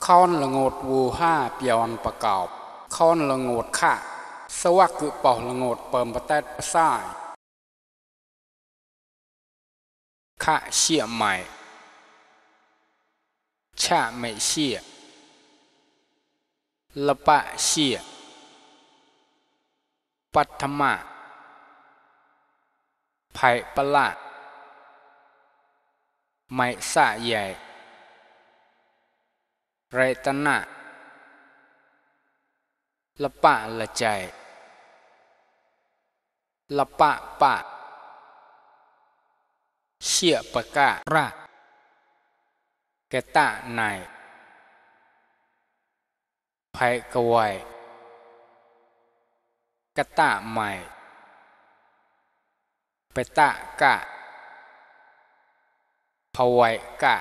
ค้อนละงดวูห้าเปียนประกอบค้อนละงดข่าสวักคือปอกละงดเปิมประแตดประสายข่าเชี่ยใหม่ชะไม่เชี่ยละปะเชี่ยปัทมะไผ่ปะละไม่สะใหญ่ไรตนะละปะละใจละปะปะเชี่ยปะกะระแกตะในไผ่กวยกะตะใหม่เปตะกะพวยกะ